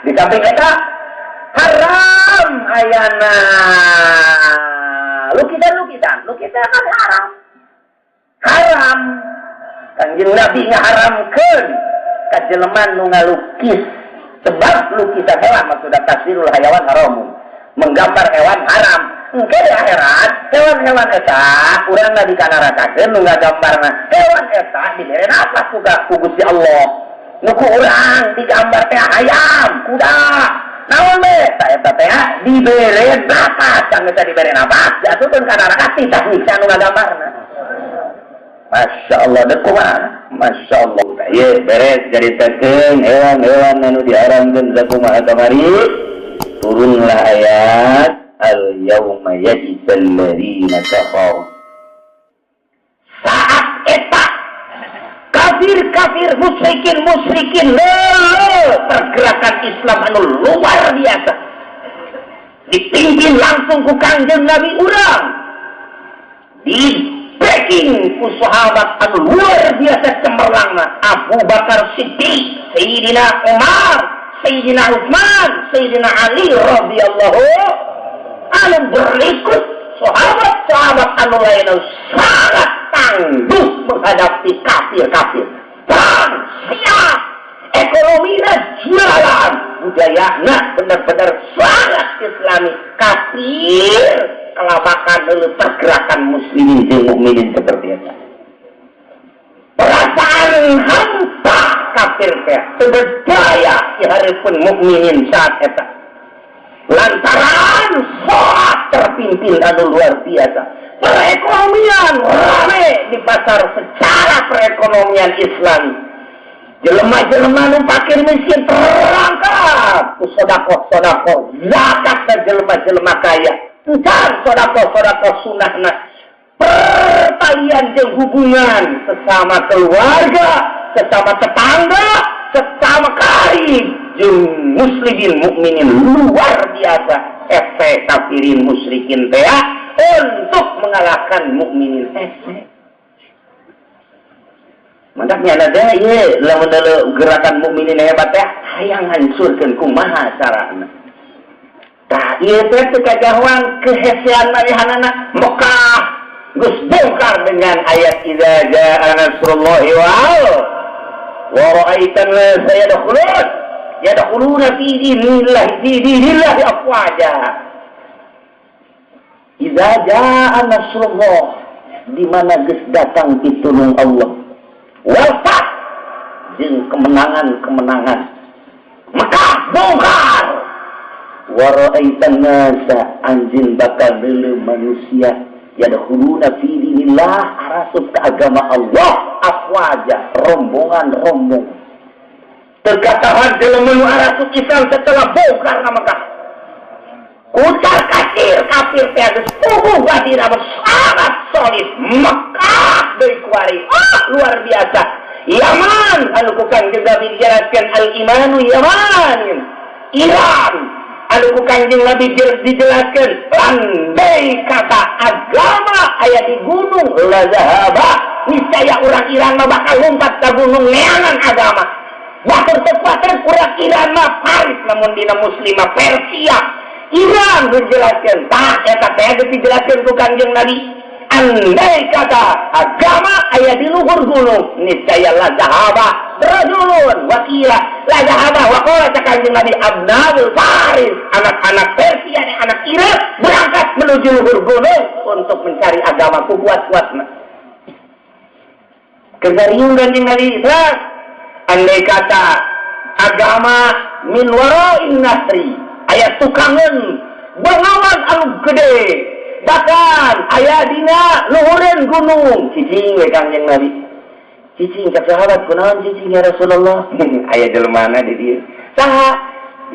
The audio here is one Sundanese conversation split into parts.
Di samping eta haram ayana lukisan-lukisan, lukisan kan haram. Haram. Kanjeng Nabi ngaharamkeun ka jelema nu ngalukis, sebab lukisan hewan maksudna taswirul hayawan haramun. Menggambar hewan haram. Engke di akhirat hewan-hewan eta urang dikanarakakeun nu ngagambarna. Hewan eta dibere napas ku Gusti Allah. Nu ku urang digambar teh ayam, kuda. Naon we? Ta eta teh dibere napas, kang eta dibere napas, jatuhkeun ka neraka titah nyiksa nu ngagambarna. Masya Allah, dek kumaha? Masya Allah. Ye, beres caritakeun hewan-hewan anu diharamkeun sakumaha kamari. Turunlah ayat al yauma ya'isal ladzina kafaru. Saat eta kafir-kafir, musyrikin-musyrikin lele pergerakan Islam anu luar biasa. Dipimpin langsung ku Kangjeng Nabi urang. Di backing ku sahabat anu luar biasa cemerlangna, Abu Bakar Siddiq, Sayyidina Umar, Sayyidina Utsman, Sayyidina Ali radhiyallahu anu, berikut sahabat-sahabat anu lain sangat tangguh menghadapi kafir-kafir. Bang, siap, ekonominya jalan, budayana benar-benar sangat islami. Kafir kelabakan dulu pergerakan muslimin jeung mukminin seperti itu. Perasaan hampa kafir teh teu berdaya di hareupeun mukminin saat eta. Lantaran sholat terpimpin anu luar biasa. Perekonomian rame di pasar secara perekonomian Islam. Jelema-jelema nu fakir miskin terangkat ku sodakoh-sodakoh, zakat dan jelema-jelema kaya. Encan sodakoh-sodakoh sunahna. Pertalian jeung hubungan sesama keluarga, sesama tetangga, sesama karib jeung muslimin mukminin luar biasa. Efek kafirin musyrikin teh untuk mengalahkan mukminin efek. Mantaknya ada ye lamun gerakan mukminin hebat teh hayang hancurkeun, kumaha carana. Tah, ieu teh teu kajahoan kehesean manehanana. Mekah geus bongkar dengan ayat idza jaa nasrullahi wal wa ra'aitan nasa yadkhuluna fi dinillahi fi dinillahi afwaja. Idza jaa nasrullah, di mana geus datang pitulung Allah, wal fath, jeung kemenangan-kemenangan, Mekah bongkar, wa ra'aitan nasa, anjeun bakal deuleu manusia, yadkhuluna fi dinillah, arasup ke agama Allah, afwaja, rombongan-rombongan. Teu katahan jelema nu arasup Islam setelah bongkar ka Mekah. Kucar kacir kafir teh geus puguh batina sangat solid. Mekah deui kuari. Ah, luar biasa. Yaman anu ku Kangjeng Nabi dijelaskeun al imanu Yaman. Iran anu ku Kangjeng Nabi dijelaskeun landai kata agama aya di gunung la zahaba, niscaya urang Iran mah bakal lompat ke gunung neangan agama. Batur teu kuatir urang Iran mah, Faris lamun dina muslimah Persia. Iran dijelaskeun tah eta teh geus dijelaskeun ku Kangjeng Nabi, andai kata agama aya di luhur gunung niscaya la zahaba rajulun wakila la zahaba wa qala Kangjeng Nabi abnaul Faris, anak-anak Persia dan anak Iran berangkat menuju luhur gunung untuk mencari agama ku kuat-kuatna. Kegariung Kanjeng Nabi, andai kata agama min wara'in nahri, aya tukangan bengawan anu gede, bahkan aya dina luhureun gunung, cicing we Kangjeng Nabi. Cicing, cak sahabat, kunaon cicing ya Rasulullah? Aya jelemana di dieu. Saha?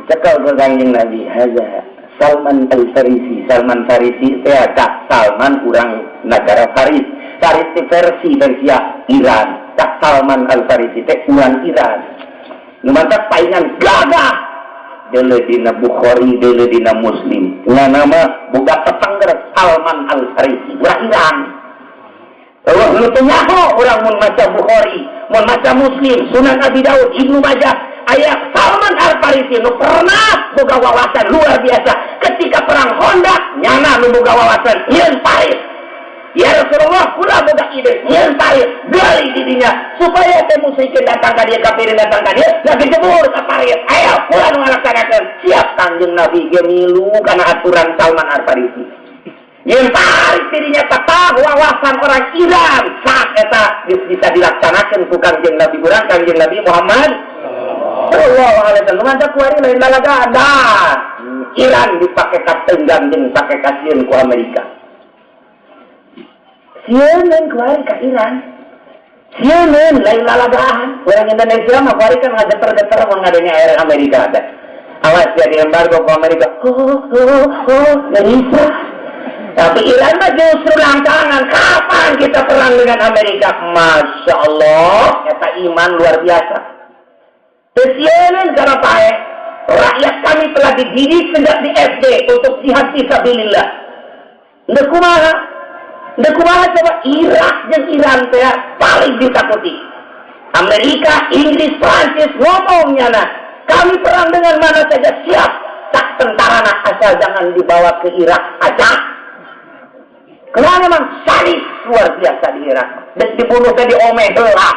Dicekal ku Kangjeng Nabi, haza Salman Al-Farisi. Salman Farisi teh cak Salman urang negara Faris. Faris teh versi Persia, Iran. Cak Salman Al-Farisi teh urang Iran. Nu mantak paingan gagah. Deuleu dina Bukhari, deuleu dina Muslim. Nganama boga tetangga Salman Al-Farisi, urang Iran. Allah nu teu nyaho urang mun maca Bukhari, mun maca Muslim, Sunan Abi Daud, Ibnu Majah, Aya Salman Al-Farisi nu pernah boga wawasan luar biasa. Ketika perang Khandaq, nyana nu boga wawasan nyieun parit. Ya Rasulullah, kula boga ide nyieun parit, gali di dinya supaya teh musyrikin datang ka dieu, kafirin datang ka dieu, lagi jebur ka parit. Ayo kula nu ngalaksanakeun. Siap, Kangjeng Nabi ge milu kana aturan Salman Al-Farisi. Nyieun parit dirinya, tetap wawasan orang Iran saat eta bisa dilaksanakan ku Kangjeng Nabi urang, Kangjeng Nabi Muhammad sallallahu alaihi wasallam. Mantap, kuari lain lalagaan. Iran dipake katenggang jeung pake kasieun ku Amerika. Sieun kuari ka Iran. Sieun, lain lalagaan. Orang Indonesia mah kuari kan ngageter-geter mun ngadenge air Amerika ada. Awas ya di embargo ku Amerika. Oh, nggak. Tapi Iran mah justru langkangan. Kapan kita perang dengan Amerika? Masya Allah, eta iman luar biasa. Kesieun karena pae. Rakyat kami telah dididik sejak di SD untuk jihad fisabilillah. Ndek kumaha? Ndek kumaha coba Irak dan Iran teh paling ditakuti. Amerika, Inggris, Prancis ngomongnya nah. Kami perang dengan mana saja siap. Tak tentara nak asal jangan dibawa ke Irak aja. Karena memang sadis luar biasa di Irak. Dan dibunuh teh diome heula.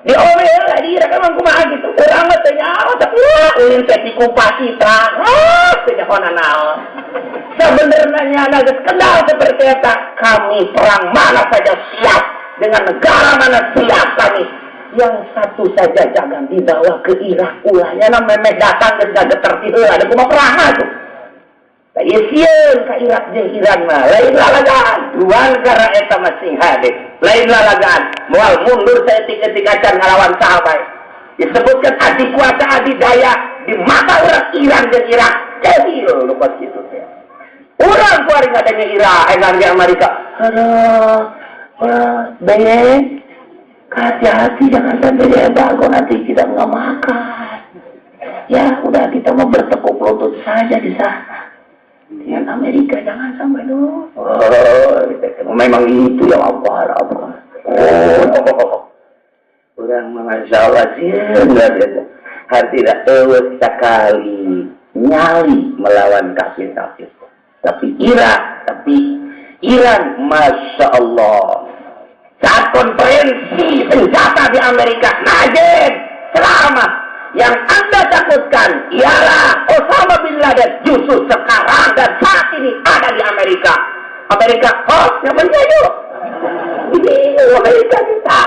Diome heula di Irak emang kumaha gitu. Urang mah teh nyaho, tapi wah ulin teh dikupas citra. Ah, teh nyaho naon. Sebenarnya nyana geus kenal seperti eta. Kami perang mana saja siap, dengan negara mana siap kami. Yang satu saja jangan dibawa ke Irak, ulahnya na memeh datang geus geter ti heula ada kumaha perang tuh. Ieu sieun ka Irak jeung Iran mah lain lalagaan. Dua negara eta mah sing hade. Lain lalagaan. Moal mundur saeutik-eutik acan ngalawan saha bae. Disebutkan adi kuasa, adi daya di mata orang Iran dan Irak. Kecil lupa gitu teh. Urang kuari ngadenge Irak, eh Amerika. Aduh, wah, beng, hati-hati jangan sampai diembargo, nanti kita nggak makan. Ya udah, kita mau bertekuk lutut saja di sana. Dengan Amerika jangan sampai dulu. Oh, gitu. Memang itu yang apa apa. Oh, orang Masya Allah sih luar biasa. Hartina euweuh sekali nyali melawan kafir-kafir. Tapi Irak, tapi Iran, Masya Allah. Saat konferensi senjata di Amerika, Najib, selamat. Yang Anda takutkan ialah Osama bin Laden justru sekarang dan saat ini ada di Amerika. Amerika, oh, yang penting yuk. Ini Amerika kita.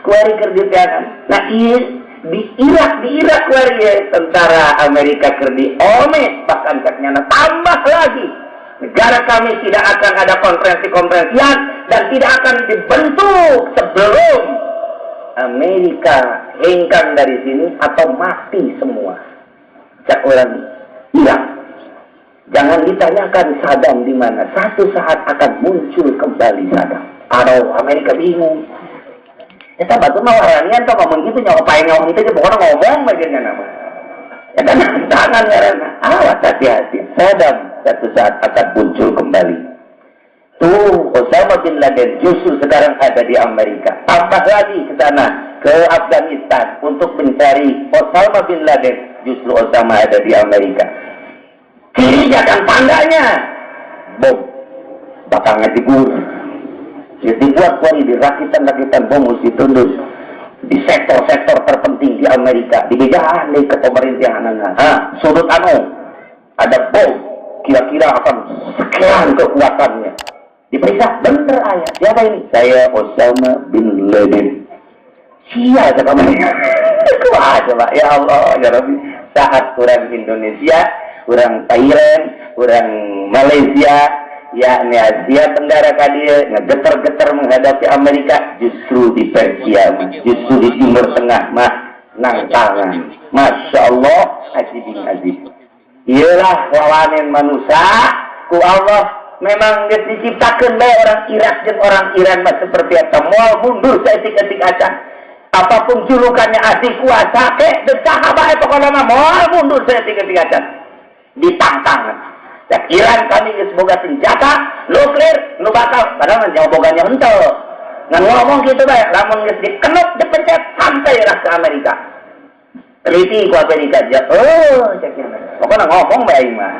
Kuari keur. Nah, di Irak, di Irak kuari ya, tentara Amerika keur diome, bahkan katanya tambah lagi. Negara kami tidak akan ada konferensi-konferensian dan tidak akan dibentuk sebelum Amerika hengkang dari sini atau mati semua. Cak orang Irak. Jangan ditanyakan Saddam di mana. Satu saat akan muncul kembali Saddam. Aduh, Amerika bingung. Ya batu mah waranian tuh ngomong gitu, nyawa paling ngomong itu pokoknya ngomong bagiannya nama. Ya kan tangan karena awas, hati-hati. Saddam satu saat akan muncul kembali. Tuh Osama bin Laden justru sekarang ada di Amerika. Tambah lagi ke sana, ke Afghanistan untuk mencari Osama bin Laden. Justru Osama ada di Amerika. Cirinya kan tandanya bom bakal ngetigur. Jadi dibuat kuari di rakitan-rakitan bom mesti ditunduk di sektor-sektor terpenting di Amerika. Dibejaan nih ke pemerintahan. Ha, sudut anu ada bom kira-kira akan sekian kekuatannya. Diperiksa, bener ayah. Siapa ini? Saya Osama bin Laden. Siapa kamu? Kumaha coba? Ya Allah, ya Rabbi. Saat orang Indonesia, orang Thailand, orang Malaysia, yakni Asia Tenggara kadieu ngegeter-geter menghadapi Amerika, justru di Persia, justru di Timur Tengah mah nangtangan. Masya Allah, ajib ajib. Iyalah lawanin manusia, ku Allah memang geus diciptakeun bae orang Irak dan orang Iran mah seperti eta, moal mundur saeutik-eutik acan. Apapun julukannya, adi kuasa ke saha bae, pokoknya mah moal mundur saeutik-eutik acan. Ditantang. Dan Iran kami geus boga senjata nuklir nu bakal, padahal mah jauh boganya henteu. Ngan ngomong gitu bae, lamun geus dikenut, dipencet, sampai lah ke Amerika. Teliti ku Amerika aja. Oh, cek pokoknya ngomong bae aing mah.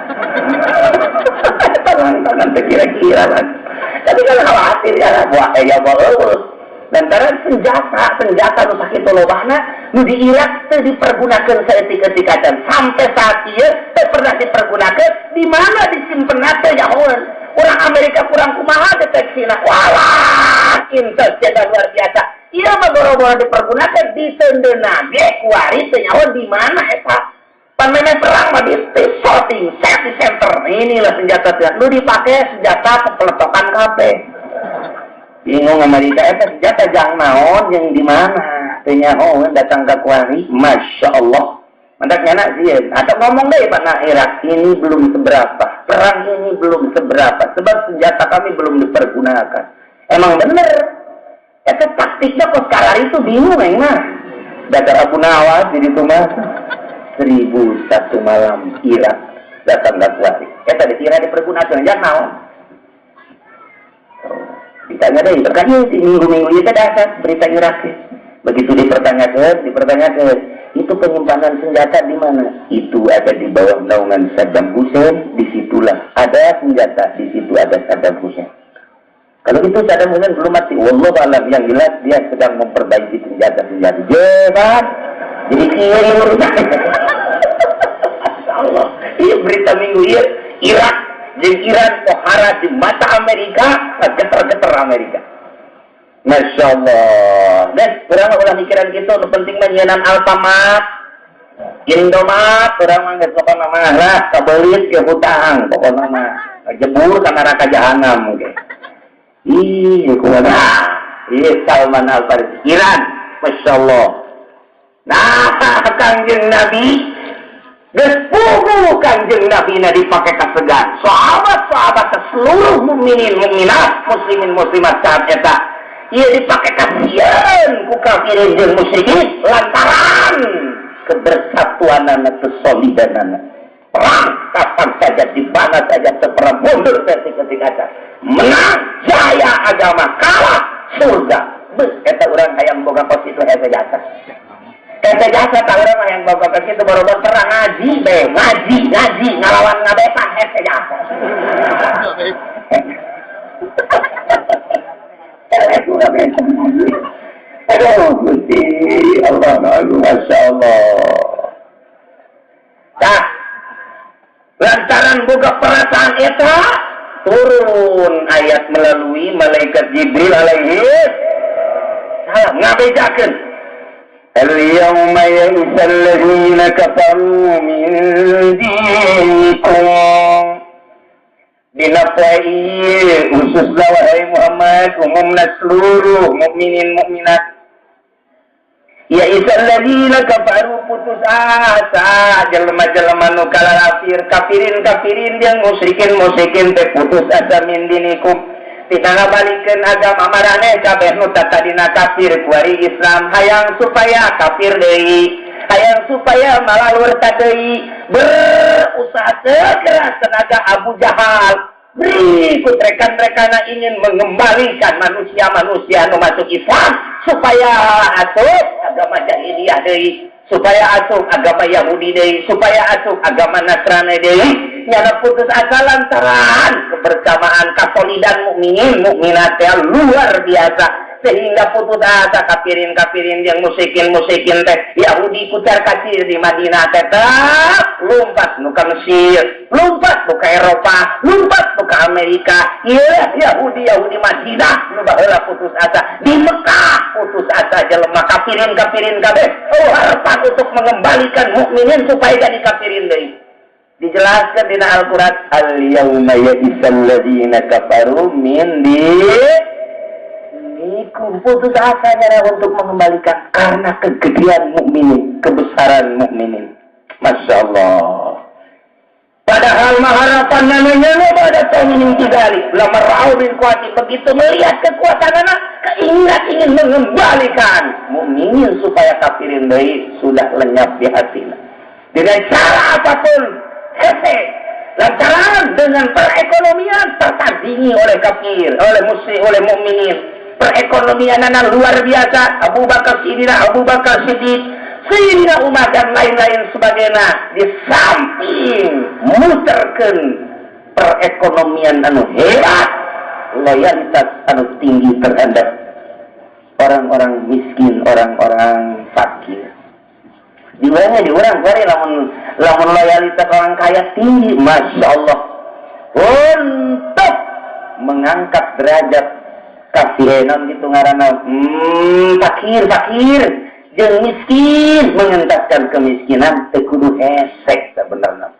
Tangan-tangan kira-kira kan. Tapi kalau khawatir ya buah ya buah. Lantaran senjata nu sakitu lobana nu di Irak teu dipergunakeun saeutik-eutik acan sampai saat ieu teu pernah dipergunakeun di mana disimpenna teh nyahoeun. Urang Amerika kurang kumaha deteksina. Walah, intelijen luar biasa. Ieu mah boro-boro dipergunakeun diteundeunna ge kuari teu nyaho di mana eta. Pan memang perang mah di sorting, safety center. Inilah senjata teh. Nu dipake senjata pepeletokan kabeh. Bingung Amerika eta senjata jang naon jeung di mana teu nyaho datang ka kuari. Masya Allah. Mantak nyana sieun. Atau ngomong deui pada Irak ini belum seberapa. Perang ini belum seberapa sebab senjata kami belum dipergunakan. Emang bener. Eta taktiknya kok kalar itu bingung aing mah. Dasar Abu Nawas di ditu mah. 1001 malam Irak datang ka kuari. Eta dikira dipergunakan jang naon. Ditanya deh, kan di minggu-minggu itu dasar berita Irak. Begitu dipertanyakan, itu penyimpanan senjata di mana? Itu ada di bawah naungan Saddam Hussein, disitulah ada senjata, di situ ada Saddam Hussein. Kalau itu Saddam Hussein belum mati, wallahu alam, yang jelas dia sedang memperbaiki senjata-senjata. Jebat, jadi kiri urusan. Allah, ini berita minggu ini Irak jeung Iran pohara di mata Amerika, geter-geter Amerika. Masya Allah. Des, kurang ulah mikiran gitu, nu penting mah nyienan Alfamart, Indomaret, urang mah geus pokona mah lah kabelit ke hutang pokona mah. Jebur ka neraka jahanam ge. Ih, kumaha? Ih, Salman Al-Farisi, Iran, Masya Allah. Nah, Kangjeng Nabi geus puguh Kangjeng Nabi na dipake kasegan. Sahabat-sahabat seluruh mukminin mukminat, muslimin muslimat saat eta ieu dipake kasieun ku kafirin jeung musyrikin lantaran kebersatuanana, kesolidanana. Perang kapan saja, di mana saja, teu pernah mundur ketika acan. Menang jaya agama, kalah surga. Beuh, eta urang hayang boga kos itu hese jasa. Hese jasa tak urang hayang boga kos itu baru-baru perang ngaji be, ngaji, ngaji, ngalawan ngabetan hese jasa. Aduh, Gusti Allah, Masya Allah. Nah, lantaran boga perasaan eta turun ayat melalui malaikat Jibril alaihi salam ngabejakeun. Al-yawma ya'isal ladzina kafaru min dinikum. Dina poe ieu khususna wahai Muhammad, umumna seluruh mukminin mukminat. Ya isal ladzina kafaru putus asa jelema-jelema nu kalalafir, kafirin-kafirin jeung musyrikin-musyrikin teh putus asa min dinikum. Tina ngabalikeun agama maraneh kabeh nu tatadina kafir kuari Islam hayang supaya kafir deui, hayang supaya malalur deui, berusaha sekeras tenaga Abu Jahal. Berikut rekan-rekanna ingin mengembalikan manusia-manusia nu masuk Islam supaya asup agama jahiliyah deui, supaya asup agama Yahudi deui, supaya asup agama Nasrani deui. Nyana putus asa lantaran kebersamaan kasolidan mukminin mukminat luar biasa sehingga putus asa kafirin-kafirin yang musyrikin-musyrikin teh Yahudi kucar kacir di Madinah tetap lompat nu ka Mesir, lompat nu ka Eropa, lompat nu ka Amerika. Ieu Yahudi-Yahudi Madinah nu baheula putus asa, di Mekah putus asa jelema kafirin-kafirin kabeh. Oh, harapan untuk mengembalikan mukminin supaya jadi kafirin deui. Dijelaskan dina Al-Qur'an, al-yauma ya'isal ladzina kafaru min dinikum. Putus asa nyara untuk mengembalikan karena kegedean mukminin, kebesaran mukminin. Masya Allah. Padahal harapan namanya pada tahun ini lama ra'au min kuati, begitu melihat kekuatan anak, keinginan ingin mengembalikan mukminin supaya kafirin deui sudah lenyap di hatinya. Dengan cara apapun, hese. Lantaran dengan perekonomian tertandingi oleh kafir, oleh musyrik, oleh mukminin. Perekonomian anak luar biasa. Abu Bakar Siddiq, Abu Bakar Siddiq Sayyidina Umar dan lain-lain sebagainya, di samping muterkeun perekonomian anu hebat, loyalitas anu tinggi terhadap orang-orang miskin, orang-orang fakir. Di urangnya, di urang kuari lamun lamun loyalitas orang kaya tinggi, masya Allah, untuk mengangkat derajat kafir gitu ngaranna, fakir fakir jeung miskin, mengentaskan kemiskinan teu kudu hesek sebenarnya.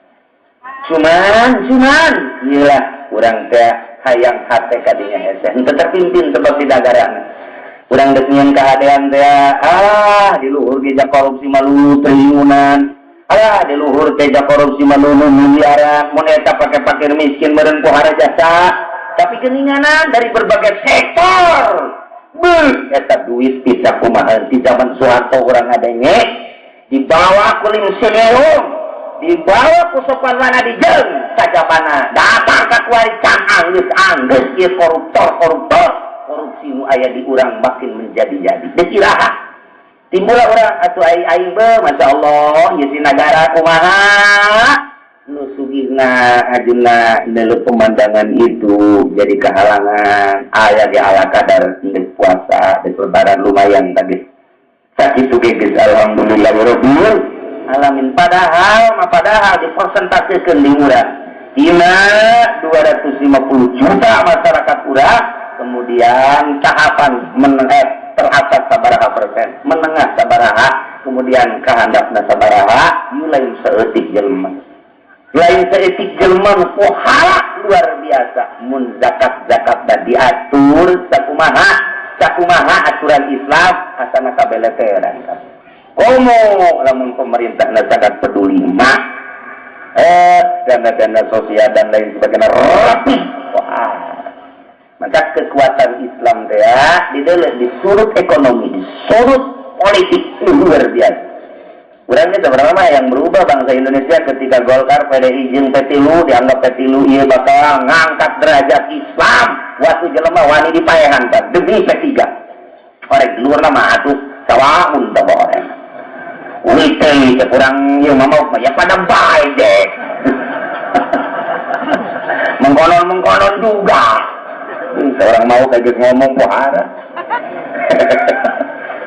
Cuman cuman iyalah, urang teh hayang hate kadinya hese, henteu terpimpin sebab di dagarana urang dek nyieun kahadean teh, ah, di luhur ge korupsi malulu triliunan, ah, di luhur teh korupsi malulu miliaran. Mun eta pake fakir miskin meureun pohara jasa, tapi keninganan dari berbagai sektor. Beuh, eta duit bisa kumaha. Di zaman Soeharto urang ngadenge dibawa ku Lim Sineung, dibawa ku Sopan mana dijeng sajabana datang ka kuari can anggeus anggeus ieu koruptor koruptor, korupsi nu aya di urang makin menjadi-jadi. Geus iraha timbul urang atuh aing aing be, masya Allah, ieu si nagara kumaha nu sugihna ajuna nelu pemandangan itu jadi kehalangan. Aya di ala kadar ndek puasa, dek lebaran lumayan tadi sakitu ge geus alhamdulillah rabbil alamin. Padahal mah, padahal dipersentasekeun di urang dina 250 juta masyarakat urang, kemudian tahapan menengah teratas sabaraha persen, menengah sabaraha, kemudian kehandapna sabaraha. Ieu lain saeutik jelema, lain saeutik jelema nu pohala luar biasa. Mun zakat-zakat da diatur sakumaha sakumaha aturan Islam, asana kabeleteran kan. Komo lamun pemerintah sangat peduli mah, dana-dana sosial dan lain sebagainya rapi. Wah, maka kekuatan Islam teh ya, di dalam di sudut ekonomi, di sudut politik luar biasa. Urang itu pertama yang berubah bangsa Indonesia ketika Golkar, PDI jeung P3 dianggap P3 ieu bakal ngangkat derajat Islam. Waktu jelema wani dipaehan kan demi P3. Orek luar nama atuh sawaun teh orang. Wite kurang ieu mah mau ya pada bae deh. Mengkonon-mengkonon juga. Seorang mau kayak ngomong pohara.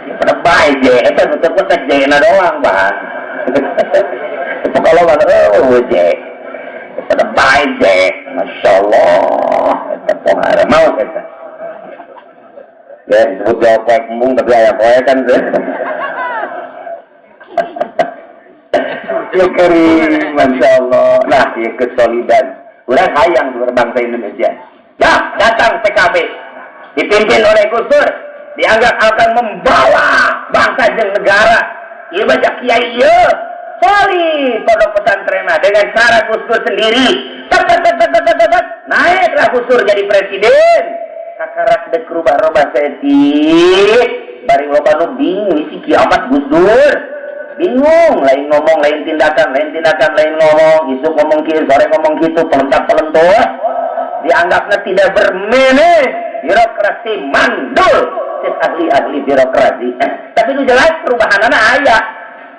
Ya pada bae je, eta nu teu je na doang, Pak. Itu kalau mana oh je. Ya pada bae je. Masya Allah, eta pohara mau eta. Ya disebut jawab poek embung tapi aya poe kan sih. Ya karim, Masya Allah. Nah, ya kesolidan. Urang hayang berbangsa Indonesia. Ya, datang PKB. Dipimpin oleh Gus Dur. Dianggap akan membawa bangsa dan negara. Ieu baca kiai ieu. Solid pondok pesantren dengan cara Gus Dur sendiri. Tet, tet, tet, tet, tet, tet, tet. Naiklah Gus Dur jadi presiden. Kakarak dek rubah-rubah saeutik. Bari loba nu bingung isi kiamat Gus Dur. Bingung, lain ngomong, lain tindakan, lain tindakan, lain ngomong, isuk ngomong kieu, sore ngomong gitu, pelentap pelentur. Dianggapnya tidak bermene, birokrasi mandul, cek ahli-ahli birokrasi. Tapi itu jelas perubahan anak aya.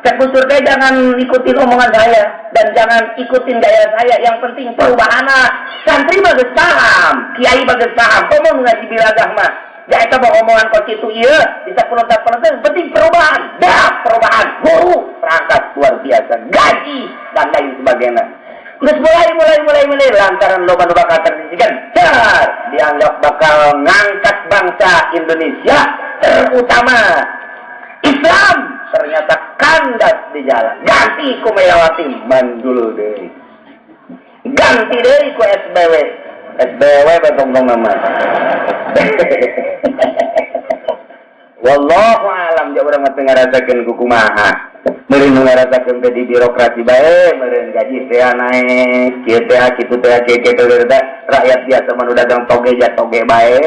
Cek Gus Dur teh jangan ikutin omongan saya dan jangan ikutin gaya saya. Yang penting perubahan. Santri mah geus paham, kiai mah geus paham. Komo ngaji bilagah mah. Ya eta mah omongan kok kitu ieu bisa pelontar-pelontar, penting perubahan. Dah perubahan, guru perangkat luar biasa, gaji dan lain sebagainya. Terus mulai mulai mulai mulai lantaran loba nu bakal tersisihkan, car dianggap bakal ngangkat bangsa Indonesia terutama Islam, ternyata kandas di jalan. Ganti ku Megawati mandul deui. Ganti deui ku SBW. SBW betong nama. Wallahu alam, ja urang mah teu ngarasakeun ku kumaha. Meureun nu ngarasakeun teh di birokrasi bae, meureun gaji teh naik, kieu teh kitu teh kieu kieu teh, rakyat biasa mah nu dagang toge ja toge bae.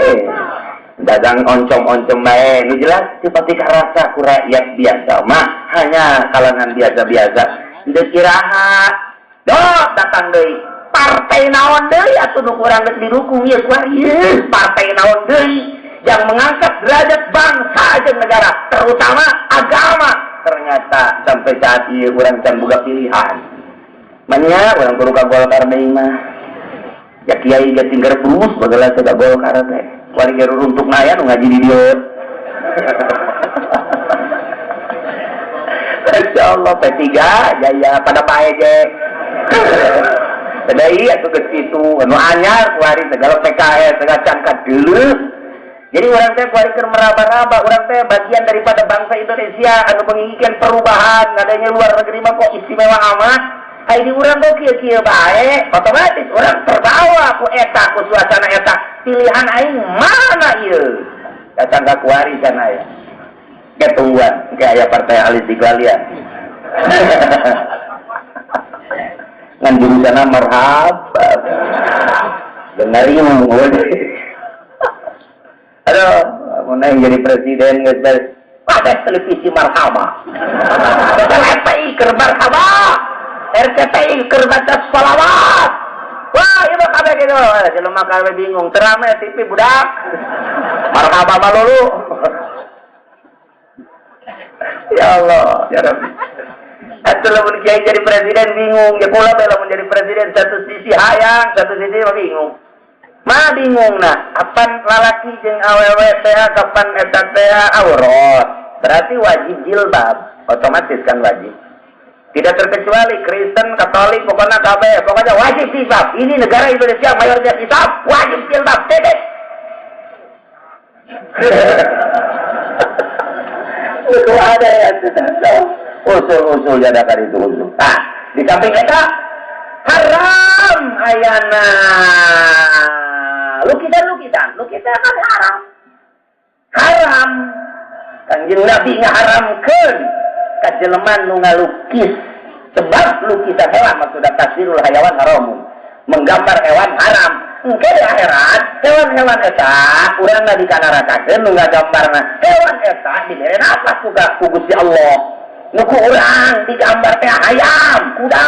Dagang oncom-oncom bae. Nu jelas teu pati karasa ku rakyat biasa mah, hanya kalangan biasa-biasa. Deuk iraha? Dok datang deui. Partai naon deui atuh nu kurang geus didukung ieu kuari? Partai naon deui yang mengangkat derajat bangsa dan negara, terutama agama? Ternyata sampai saat ieu urang can boga pilihan. Manya urang kudu ka Golkar deui mah. Ya kiai ge tinggal rumus bageula teh ka Golkar teh. Kuari ge ruruntukna aya nu ngaji di dieu. Masya Allah P3 jaya pada pae ge. Sadai atuh geus kitu anu anyar kuari segala PKS segala cangkat deuleuh. Jadi orang teh kuari keur meraba-raba, orang teh bagian daripada bangsa Indonesia anu menginginkan perubahan, adanya luar negeri mah kok istimewa amat. Ai di urang kok kieu-kieu bae, otomatis orang terbawa ku eta ku suasana eta. Pilihan aing mana ieu? Datang ka kuari sana ya. Ke tungguan, ke aya partai Al Istiqlal ya. Ngan jurusanna marhaba. Dengarin aduh, mau naik jadi presiden geus beres. Ada televisi marhaba. RTI keur marhaba. RCTI keur baca sholawat. Wah, ieu mah kabeh kitu. Jelema kabeh bingung, terame TV budak. Marhaba malulu. Ya Allah, ya Rabbi. Atuh lamun kiai jadi presiden bingung, ya kula bae lamun jadi presiden satu sisi hayang, satu sisi mah bingung. Mah bingung nah, apan lalaki jeung awewe teh kapan eta teh aurat. Berarti wajib jilbab, otomatis kan wajib. Tidak terkecuali Kristen, Katolik, pokoknya kabeh, pokoknya wajib jilbab. Ini negara Indonesia mayoritas Islam, wajib jilbab, titik. Itu ada ya, usul-usul jadakan itu usul. Nah, di samping itu haram ayana lukisan-lukisan, lukisan kan haram. Haram. Kanjeng Nabi ngaharamkeun ka jelema nu ngalukis. Sebab lukisan hewan maksudna tasirul hayawan haramun. Menggambar hewan haram. Engke di akhirat hewan-hewan eta urangna dikanarakakeun nu ngagambarna. Hewan eta dibere napas ku Gusti Allah. Nu ku urang digambar teh ayam, kuda.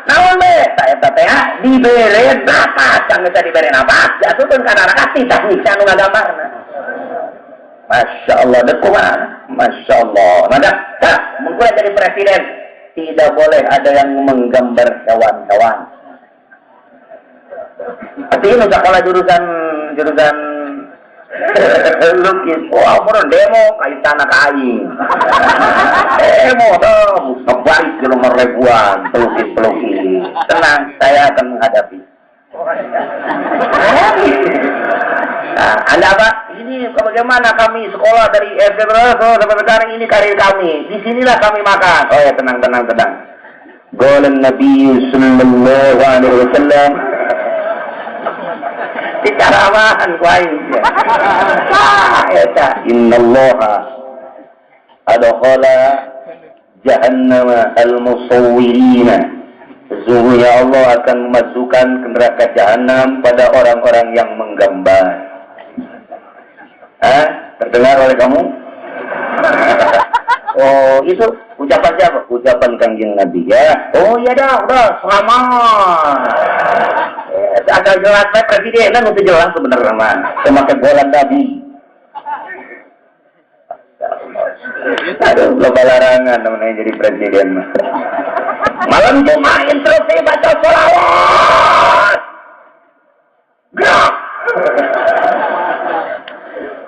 Naon we? Ta eta teh dibere napas, kang eta dibere napas, jatuhkeun ka neraka titah nyiksa nu ngagambarna. Masya Allah, dek kumaha? Masya Allah. Nah, dah, mun kula jadi presiden, tidak boleh ada yang menggambar hewan-hewan. Tapi ini sekolah jurusan lukis. Wah, oh, demo kaitan ka aing. Demo tuh, ngebaik jelema ribuan pelukis-pelukis. Tenang, saya akan menghadapi. Nah, Anda apa? Ini bagaimana kami sekolah dari SD sampai sekarang ini karir kami. Disinilah kami makan. Oh ya, tenang, tenang, tenang. Qala Nabi sallallahu alaihi wasallam. Dicaramahan ku aing. Ah, eta innallaha adkhala jahannama al-musawwirina. Sesungguhnya Allah akan memasukkan ke neraka jahanam pada orang-orang yang menggambar. Hah? Terdengar oleh kamu? Oh, itu ucapan siapa? Ucapan Kangjeng Nabi ya. Oh iya dah, udah selamat. Agak jelas, saya presiden kan itu jelas sebenarnya mah. Semakin bola Nabi. Aduh, loba larangan namanya jadi presiden mah. Malam Jumat instruksi baca sholawat. Gerak.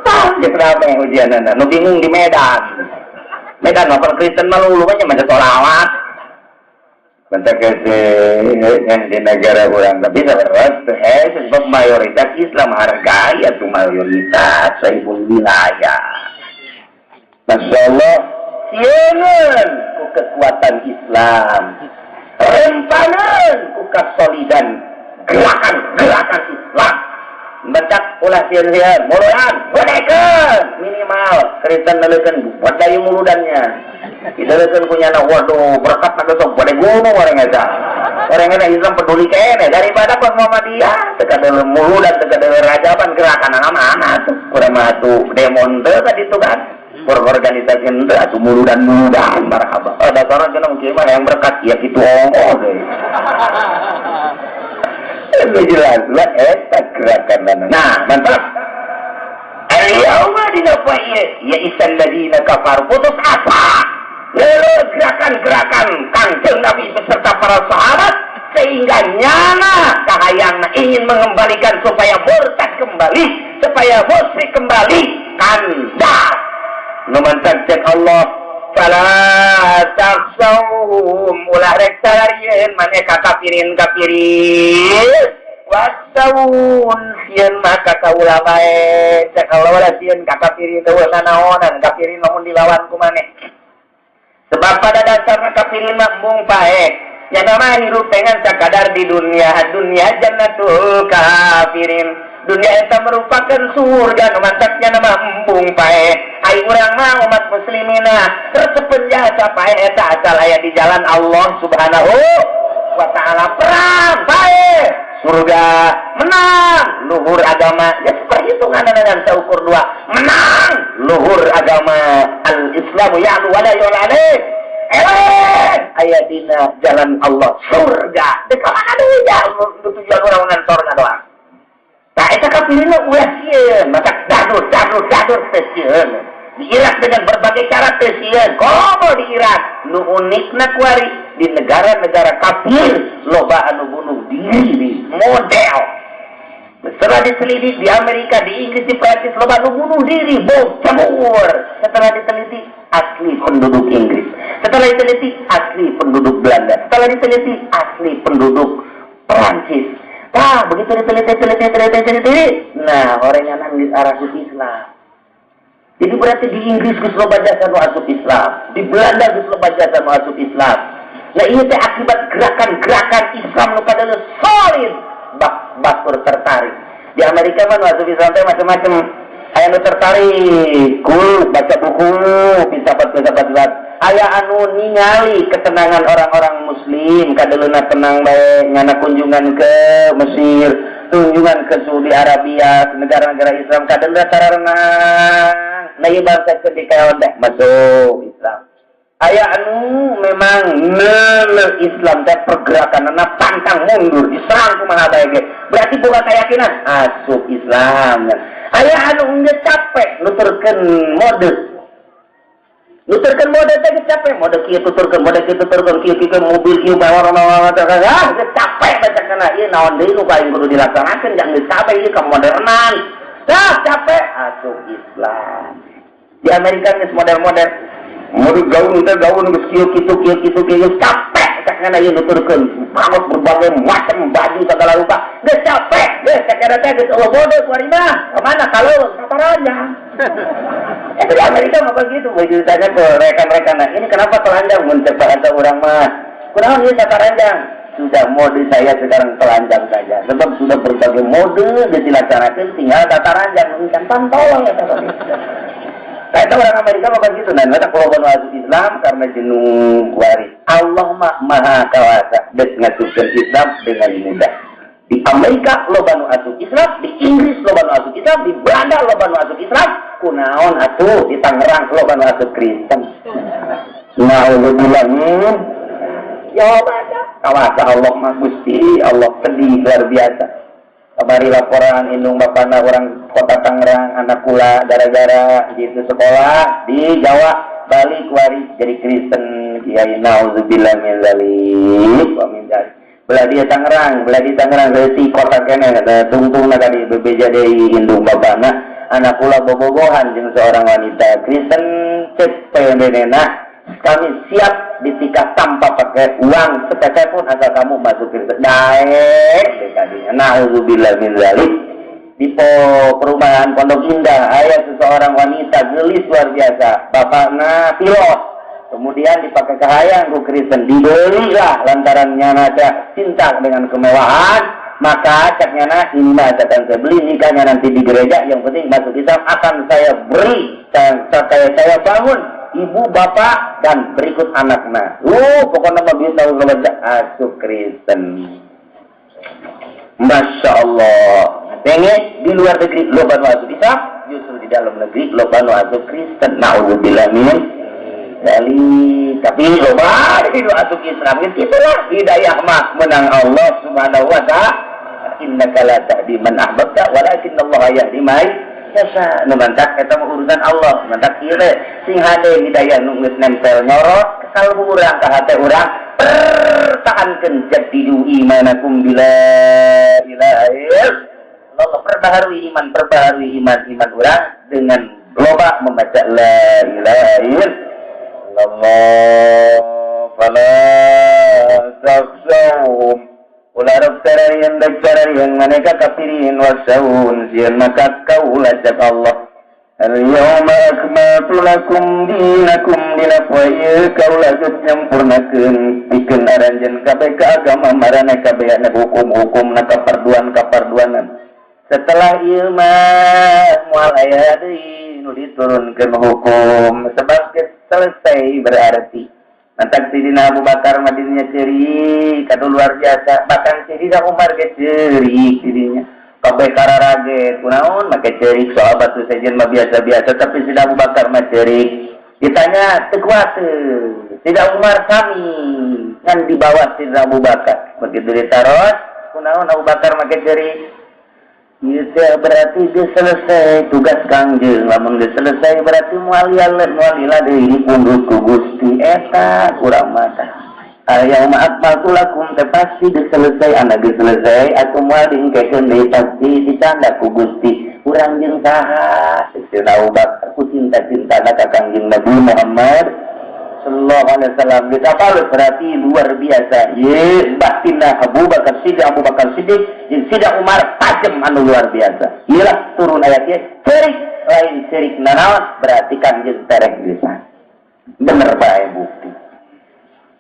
Ah, kenapa yang ujian anda? Nu bingung di Medan. Medan mah Kristen mah lulu banyak baca sholawat. Bentar yang di negara orang tapi sebenarnya sebab mayoritas Islam hargai atau mayoritas sahibul wilayah. Masya Allah, sieun ku kekuatan Islam, rempanan ku kesolidan gerakan-gerakan Islam. Bentak ulah sieun-sieun, muludan, godekeun minimal Kristen neleukeun buat dari muludannya. Dileukeun ku nyana, waduh berkat na besok bade gunung orang eta. Orang eta Islam peduli kene daripada pas Muhammadiyah teu kadeuleu muludan teu kadeuleu rajaban gerakan mana tuh urang mah tuh demon teu ka ditu kan. Berorganisasi henteu atuh muludan-muludan marhaba. Oh dasarna cenah kieu mah yang berkat ya kitu ongkoh deui. Ini jelas lah eta gerakan. Nah, mantap. Al-yauma dina poe ieu ya isal ladina kafar putus asa. Leuleut gerakan-gerakan Kangjeng Nabi beserta para sahabat sehingga nyana kahayangna ingin mengembalikan supaya murtad kembali, supaya musyrik kembali kandas. Nu mantak cek Allah, fala takhshawhum, ulah rek sararieun maneh ka kafirin kafirin. Wasawun sieun mah ka kaula bae. Cek Allah ulah sieun ka kafirin, eueuh nanaonan kafirin lamun dilawan ku maneh. Sebab pada dasarnya kafirin mah embung paeh. Nyata mah hirup dengan sakadar di dunia, dunia jannatul kafirin. Dunia eta merupakan surga nu mantaknya nama embung paeh. Ai urang mah umat muslimina resepeun jasa paeh eta asal aya di jalan Allah Subhanahu wa taala. Perang paeh, surga menang luhur agama. Ya perhitungan dengan seukur dua, menang luhur agama. Al-Islamu ya'lu wa la yu'la alaih. Eleh aya dina jalan Allah surga. Dek mana deui ya tujuan urang ngan sorga doang. Nah, eta kafirina ulah sieun, maka dadur dadur dadur teh sieun. Di Irak dengan berbagai cara teh sieun. Komo di Irak nu unikna kuari di negara-negara kafir loba anu bunuh diri model. Setelah diteliti di Amerika, di Inggris, di Prancis loba anu bunuh diri, bom cemur. Setelah diteliti asli penduduk Inggris. Setelah diteliti asli penduduk Belanda. Setelah diteliti asli penduduk Prancis. Nah, begitu diteliti, teliti, teliti, teliti, nah orang yang di arah Islam. Jadi berarti di Inggris geus loba jasa nu asup Islam, di Belanda geus loba jasa nu asup Islam. Nah, ini teh akibat gerakan-gerakan Islam nu kadeuleut solid, bak batur tertarik. Di Amerika mah nu asup Islam teh macam-macam. Aya nu tertarik, kul baca buku, filsafat-filsafat Islam. Aya anu ningali ketenangan orang-orang muslim, kadeuleuna tenang bae, nyana kunjungan ke Mesir, kunjungan ke Saudi Arabia, ke negara-negara Islam kadeuleuna tararenang. Nah, ieu bangsa ketika teh masuk Islam. Aya anu memang neuleuh Islam teh pergerakanna pantang mundur, diserang kumaha bae ge. Berarti boga keyakinan asup Islam. Aya anu geus capek nuturkeun mode. Nuturkeun mode teh geus capek, mode kieu tuturkeun, mode kieu tuturkeun, kieu kieu mobil kieu mewah mewah ah geus capek baca kana ieu naon deui nu paling kudu dilaksanakeun jang geus capek ieu kemodernan. Dah capek asup Islam. Di Amerika geus model-model mode gaun teh gaun geus kieu kitu kieu kitu kieu geus capek cak kana ieu nuturkeun banget berbagai macam baju segala rupa geus capek geus cak kana teh geus eueuh bodoh kuari mah kemana kalau kaparanya. Itu di Amerika mah begitu, begitu tanya ke rekan-rekan, nah, ini kenapa telanjang mun cek bahasa urang mah kunaon ieu sataranjang? Sudah mode saya sekarang telanjang saja, sebab sudah berbagai mode geus dilaksanakeun tinggal tataranjang kan pantol ya. Saya tahu orang Amerika mah begitu, dan mereka kalau masuk Islam karena jenuh waris. Allah mah maha kawasa dek ngasupkeun Islam dengan mudah. Di Amerika loba nu asup Islam, di Inggris loba nu asup Islam, di Belanda loba nu asup Islam, kunaon atuh di Tangerang loba nu asup Kristen. Nauzubillah min. Ya baca kawasa Allah mah Gusti Allah sedih luar biasa. Kamari laporan indung bapana orang kota Tangerang anak kula gara-gara gitu sekolah di Jawa balik wari jadi Kristen kiai nauzubillah min zalik wa min zalik. Belah dia Tangerang, belah di Tangerang dari kota kene kata tungtung tadi bebeja deui indung bapana anak kula bobogohan jeung seorang wanita Kristen cek pendenena kami siap ditikah tanpa pakai uang sepeser pun asal kamu masuk Kristen. Daek tadinya. Nauzubillah min zalik. Di perumahan Pondok Indah aya seseorang wanita gelis luar biasa, bapakna pilot. Kemudian dipakai kahayang ku Kristen, dibelilah lantaran nyana cinta dengan kemewahan, maka cek nyana ini mah akan saya beli nikahnya nanti di gereja, yang penting masuk Islam akan saya beri, saya bangun ibu bapak dan berikut anaknya. Pokoknya mah duit tahu kalau asup Kristen. Masya Allah. Denge di luar negeri loba nu asup Islam, justru di dalam negeri loba nu asup Kristen. Nauzubillah min dzalik. Tapi loba di nu asup Islam itulah hidayah mah menang Allah Subhanahu wa taala. Innaka la tahdi man ahbabta walakin Allah yahdi man. Biasa nu mantak eta mah urusan Allah. Mantak ieu teh sing hade hidayah nu geus nempel nyorot ka kalbu urang, ka hate urang, pertahankeun jaddidu imanakum bila ilaha illallah. Perbaharui iman, perbaharui iman iman urang dengan loba membaca la ilaha illallah. Fala takhshawhum, ulah rok cararieun, dek cararieun maneh ka kafirin, wakhsyaun, sieun maka kaula, cek Allah. Al yawma akmaltu lakum dinakum, dina poe ieu kaula geus nyampurnakeun pikeun aranjeun kabeh ka agama maraneh kabeh, hukum-hukum na, kaparduan-kaparduanan. Setelah ieu mah moal aya deui nu diturunkeun hukum, sebab geus selesai. Berarti mantak Sidina Abu Bakar mah dinya ceurik kadu luar biasa, bahkan Sidina Umar ge ceurik didinya. Kabeh kararaget, kunaon make ceurik? Sahabat tu sejen mah biasa-biasa, tapi Sidina Abu Bakar mah ceurik. Ditanya teu kuat. Sidina Umar sami ngan di bawah Sidina Abu Bakar. Begitu ditaros, kunaon Abu Bakar make ceurik? Ieu teh berarti geus selesai tugas Kangjeng. Lamun geus selesai berarti moal moal lila deui dipundhut ku Gusti. Eta kurang mata. Al-yauma akmaltu lakum teh pasti geus selesai, anak geus selesai atuh moal diengkekeun deui, pasti dicanda ku Gusti. Urang jeung saha? Sayyidina Abu Bakar ku cinta-cinta ka Kangjeng Nabi Muhammad sallallahu alaihi wasallam. Geus berarti luar biasa ye batinna Abu Bakar Siddiq. Abu Bakar Siddiq jeung Siddiq Umar tajem anu luar biasa. Iyalah turun ayat ieu, ceurik lain ceurik nanaon, berarti Kangjeng tereh bisa bener bae bukti.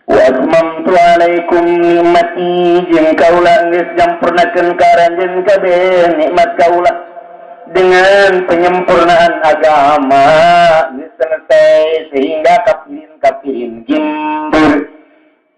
Wa atmamtu alaikum nikmati, jeung kaula geus nyampurnakeun ka aranjeun kabeh nikmat kaula dengan penyempurnaan agama. Geus selesai sehingga kafirin-kafirin gimbir.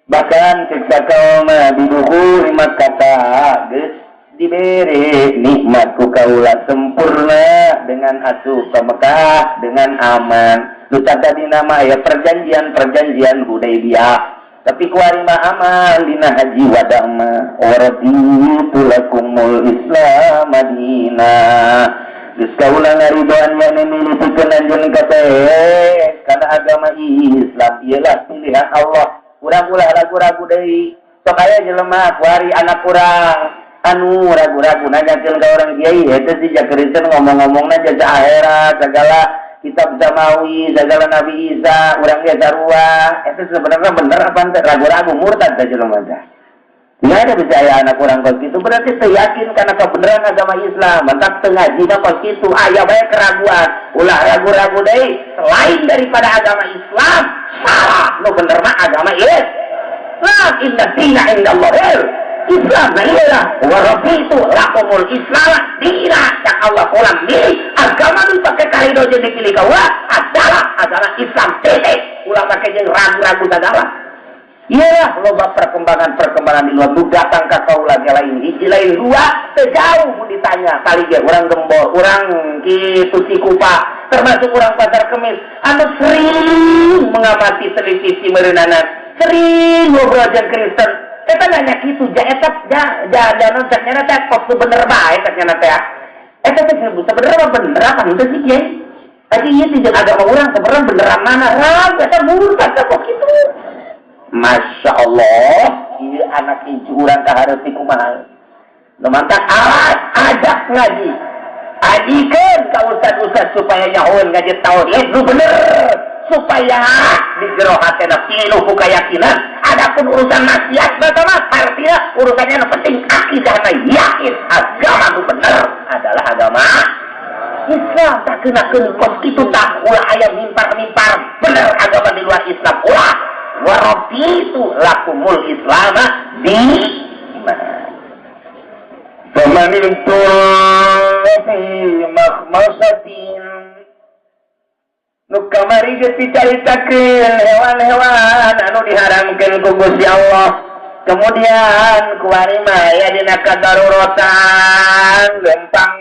Bahkan siksa kaum bidukhuli Makkah, geus diberi nikmat ku kaula sempurna dengan asup ke Mekah dengan aman. Lu tadi nama ya perjanjian-perjanjian Hudaybiyah, tapi kuari mah aman dina haji wada mah. Waraditu lakumul islam madina, geus kaula ngaridoan maneh milih pikeun anjeun kabeh kana agama Islam. Iyalah pilihan Allah. Urang ulah ragu-ragu deui. Sok aya jelema kuari, anak urang anu ragu-ragu, nanyakeun ka orang kiai, eta sih Kristen ngomong-ngomongna jasa akhirat segala, kitab Samawi segala, Nabi Isa urang ge sarua, itu sebenarnya bener apa ente? Ragu-ragu, murtad teh jelema teh. Tidak ada bisa aya anak urang kos gitu, berarti teu yakin karena kebenaran agama Islam. Mantak teu ngaji kos gitu, aya bae keraguan. Ulah ragu-ragu deui, selain daripada agama Islam salah. Nu bener mah agama Islam. Inna dina indallah Islam. Nah, iyalah wa raditu lakumul Islam dina, cak Allah, ulah milih agama nu pake karido jeung dipilih kaula adalah agama Islam, titik. Ulah make jeung ragu-ragu segala. Iyalah loba perkembangan-perkembangan di luar nu datang ka kaula ge, lain hiji lain dua, teu jauh mun ditanya kali ge urang Gembor, urang kitu Cikupa, termasuk urang Pasar Kemis anu sering mengamati televisi meureunana, sering ngobrol jeung Kristen. Eta nanya kitu ja, eta ja ja ja non cek nyana teh kok teu bener bae, cek nyana teh. Eta teh sebenarnya bener apa henteu sih, Kiai? Tadi ieu teh jeung agama urang sebenarnya beneran mana? Ragu eta, murtad kok kitu. Masya Allah, ieu anak incu urang kahareup kumaha? Nu mantak alat ajak ngaji. Ajikeun ka ustad-ustad supaya nyahoeun ngaji tauhid nu bener, supaya di jero hatena pinuh ku keyakinan. Adapun urusan maksiat mah artinya urusannya, yang penting akidahna yakin agama nu bener adalah agama Islam. Tak kenakeun kos kitu, tak ulah aya mimpar-mimpar bener agama di luar Islam, ulah. Waraditu lakumul Islam di Faman idturra fi makhmasatin, nu kamari geus dicaritakeun hewan-hewan anu diharamkeun ku Gusti Allah. Kemudian kuari mah aya dina kadaruratan, lempang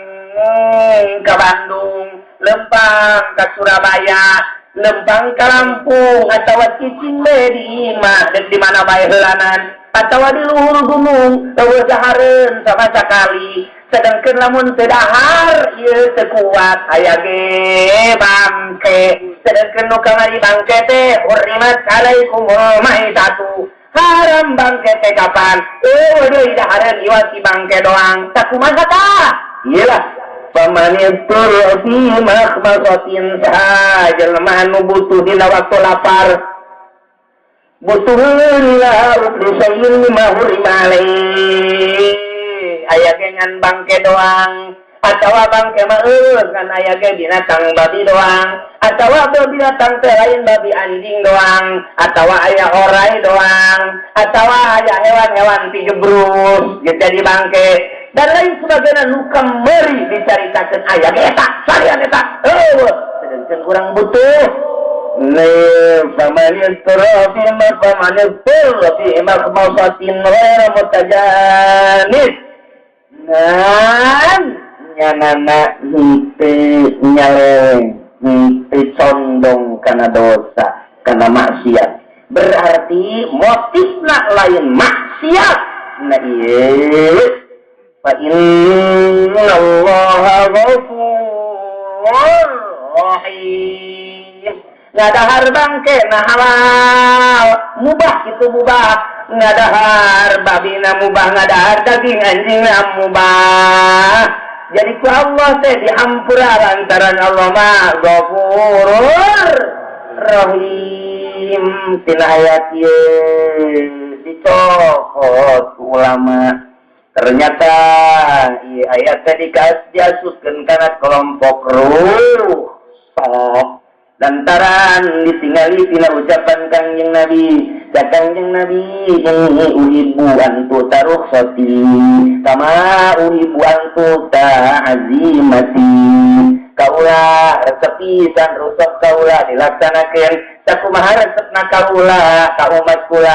ke Bandung, lempang ke Surabaya, lempang ke Lampung, atau cicing we di imah dan di mana bae heulanan, atau di luhur gunung, euweuh dahareun sama sekali. Sedangkan lamun teu dahar ieu teu kuat aya ge bangke. Sedangkan nu kamari bangke teh hurrimat alaikumul maitatu. Haram bangke teh kapan? Eueuh deui dahareun iwal si bangke doang. Sakumaha tah? Iyalah famanittur fi makhmasatin saha jelema anu butuh dina waktu lapar. Butuh la rusayin mimma hurima alaihi. Aya ge ngan bangke doang atawa bangke mah eueuh ngan aya ge binatang babi doang atawa binatang teh lain babi anjing doang atawa aya orai doang atawa aya hewan-hewan tigebrus jadi bangke dan lain sebagainya nu kamari dicaritakeun aya ge eta salian eta eueuh sedengkeun urang butuh faman yastara fi ma faman yastara fi makhmasatin ghaira mutajanib nan nyanana henteu nyaleweng henteu condong kana dosa kana maksiat berarti motifna lain maksiat nah ieu fa innallaha ghafurur rahim. Ngadahar bangke na halal mubah itu mubah ngadahar babi na mubah ngadahar daging anjing na mubah. Jadi ku Allah teh dihampura lantaran Allah mah Ghafurur Rahim. Tina ayat ieu dicokot ulama ternyata ieu ayat teh diasupkeun kana kelompok ruh lantaran ditingali tina ucapan Kangjeng Nabi, Kangjeng Nabi inni uhibbu an tutarukhsati kama uhibbu an tuta'azimati. Kaula resep pisan rusak kaula dilaksanakeun sakumaha resepna kaula ka umat kula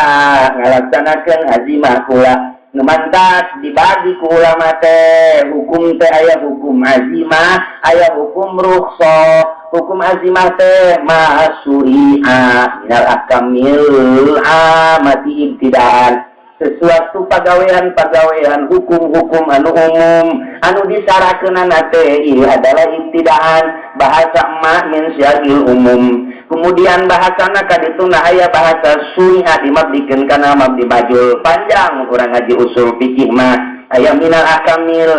ngalaksanakeun azimah kula. Nu mantak dibagi ku ulama teh hukum teh aya hukum azimah aya hukum rukhsah. Hukum azimah teh masuri'a minal ahkamil amati ibtidaan, sesuatu pagawean-pagawean hukum-hukum anu umum anu disarakeunana teh ieu adalah ibtidaan bahasa emak min syaril umum. Kemudian bahasana kadituna aya bahasa suri'a dimabdikeun kana mabdi majul panjang urang ngaji usul fikih mah aya minal ahkamil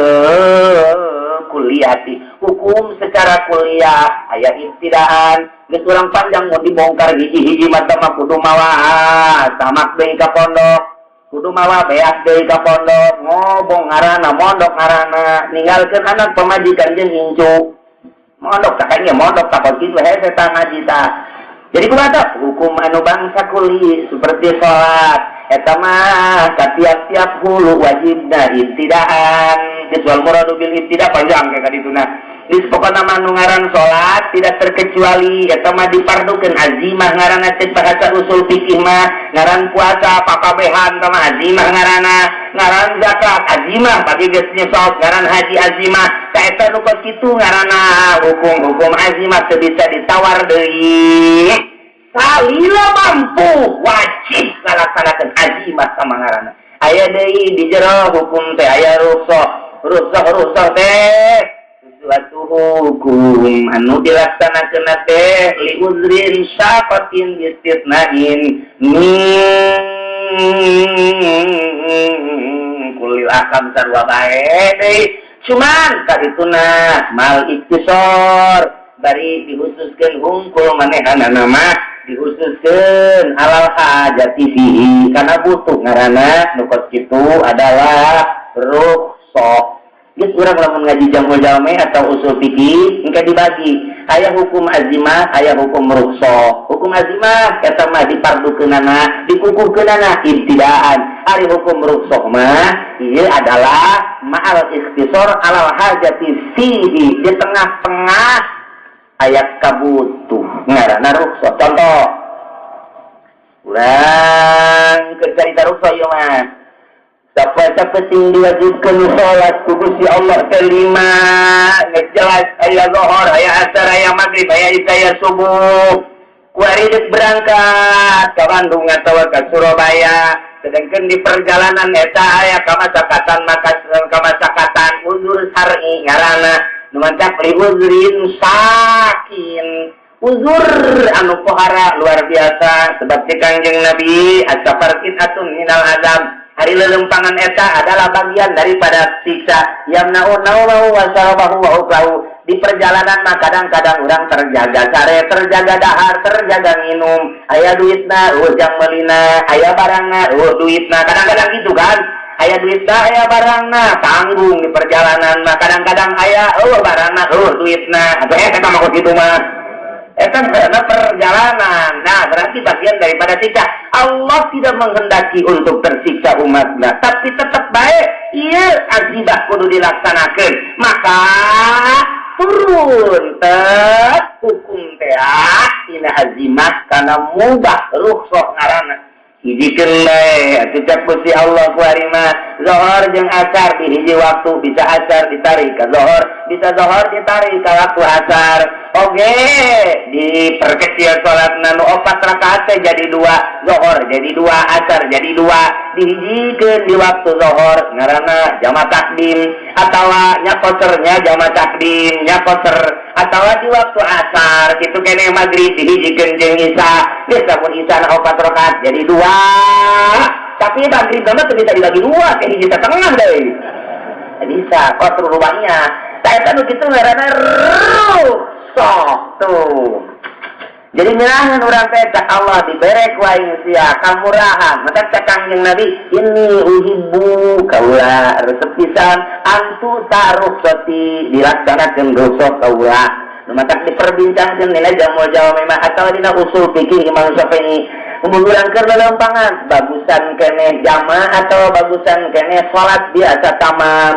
kuliati hukum secara kuliah aya ibtidaan geus urang panjang mun dibongkar hiji-hiji mata mah kudu mawa tamak deui ka pondok kudu mawa beas deui ka pondok ngobong ngaranna mondok ngaranna ninggalkeun anak pamajikan jeung incu mondok takanya mondok takot kitu hese tah ngaji tah. Jadi kumaha hukum anu bangsa kuli seperti salat eta mah ka tiap-tiap hulu wajibna ibtidaan geus wal muradu bil ibtida panjang ka dituna. Geus pokona mah nu ngaran salat tidak terkecuali eta mah dipardukeun azimah ngaranna cek bahasa usul fikih mah ngaran puasa pakabehan eta mah azimah ngaranna ngaran zakat azimah bagi geus nyesok ngaran haji azimah ta eta nu kitu ngaranna hukum-hukum azimah teu bisa ditawar deui. Salila mampu wajib ngalaksanakeun azimah sama ngaranna. Aya deui di jero hukum teh aya rukhsah. Rukhsah teh sesuatu hukum anu dilaksanakeun teh li uzrin syaqatin istitnain min kulil akam sarua bae deui. Cuman kadituna mal iktisor bari dihususkeun hungkul manehanana mah dihususkeun alal hajati fihi kana butuh ngaranna nu kos kitu adalah rukhsah. Geus urang lamun ngaji jamul jame atau usul fikih engke dibagi aya hukum azimah aya hukum rukhsah. Hukum azimah eta mah dipardukeunana dikukuhkeunana ibtidaan. Ari hukum rukhsah mah ieu adalah ma'al ikhtisar alal hajati fihi di tengah-tengah ayat kabutuh ngaranna rukhsah. Contoh urang keur carita rukhsah ieu mah siapa-siapa sing diwajibkeun salat ku Gusti Allah teh lima geus jelas aya zuhur aya asar aya magrib aya isya aya subuh. Kuari deuk berangkat ka Bandung atawa ka Surabaya Sedangkan di perjalanan eta aya kamasakatan maka kamasakatan uzur syar'i ngaranna nu mancak li uzrin sakin. Uzur anu pohara luar biasa sebab si Kangjeng Nabi as-safar qit'atun minal azab. Hari lelempangan eta adalah bagian daripada siksa. Yamna'u naumahu wa syarabahu wa uklahu. Di perjalanan mah kadang-kadang urang terjaga sare, terjaga dahar, terjaga minum. Aya duitna, eueuh jang meulina, aya barangna, eueuh duitna. Kadang-kadang gitu kan. Aya duitna, aya barangna, tanggung di perjalanan mah. Kadang-kadang aya eueuh barangna, eueuh duitna. Atuh eta mah kok kitu mah. Eta karena perjalanan. Nah, berarti bagian daripada siksa. Allah tidak menghendaki untuk tersiksa umatnya, tapi tetap baik. Iya, azibah kudu dilaksanakan. Maka turun tet hukum teh tina azimah kana mubah rukhsah ngaranna. Hijikeun bae atuh cak Gusti Allah ku ari mah zohor jeung asar di hiji waktu, bisa asar ditarik ka zohor, bisa zohor ditarik ka waktu asar. Oge diperkecil salatna nu 4 rakaat teh jadi 2, zohor jadi 2, asar jadi 2, dihijikeun di waktu zohor ngaranna jama takdim atawa nya kosernya jama takdim nya koser atawa di waktu asar kitu keneh maghrib dihijikeun jeung isya, biasa pun isya na 4 rakaat jadi 2. Tapi maghrib mah teu bisa dibagi 2, kayak hiji setengah deui. Bisa kotor rubahnya. Tah eta nu kitu ngaranna rukhsah tuh. Jadi ngerahan urang teh cak Allah dibere ku aing sia kamurahan. Maka cak Kangjeng Nabi ini uhibbu kaula resep pisan antu tarukhsati dilaksanakeun rukhsah kaula. Nu matak diperbincangkeun dina jamul jawami mah atawa dina usul fikih Imam Syafi'i. Mun urang keur lelempangan bagusan keneh jama atau bagusan keneh salat biasa tamam.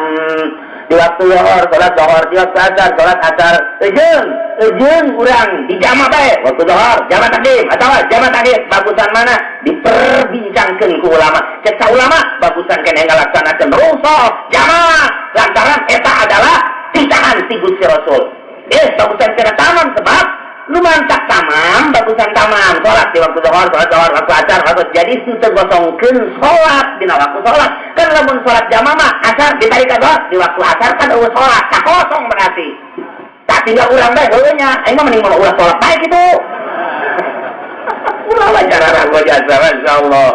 Di waktu zuhur salat zuhur, di waktu asar salat asar. Eujeung urang di jama bae waktu zuhur, jama takdim atawa jama takhir, bagusan mana? Diperbincangkeun ku ulama. Cek ulama bagusan keneh ngalaksanakeun rukhsah jama lantaran eta adalah titahan ti Gusti Rasul. Bagusan keneh tamam sebab lu mantak tamam, bagusan tamam. Salat di waktu zuhur, salat zuhur, waktu asar, waktu jadi henteu gosongkeun salat dina waktu salat. Kan lamun salat jamaah mah asar ditarik ka zuhur, di waktu asar kan eueuh salat, tak kosong berarti. Tak tinggal urang bae heueuh nya, aing mah mending mah ulah salat bae kitu. Ulah wajar ragu jasa masyaallah.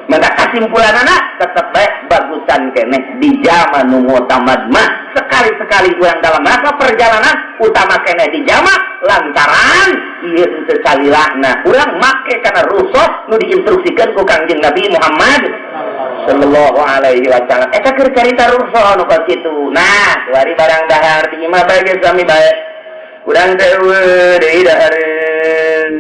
Maka kesimpulanana tetep bae bagusan keneh di jama nu mutamad mah sekali-sekali urang dalam rangka perjalanan utama keneh di jama lantaran ieu henteu salilana urang make kana rusuh nu diinstruksikeun ku Kangjeng Nabi Muhammad sallallahu alaihi wasallam. Eta keur carita rusuh nu kos kitu. Nah, kuari barang dahar di imah bae geus sami bae. Urang teh eueuh deui dahareun,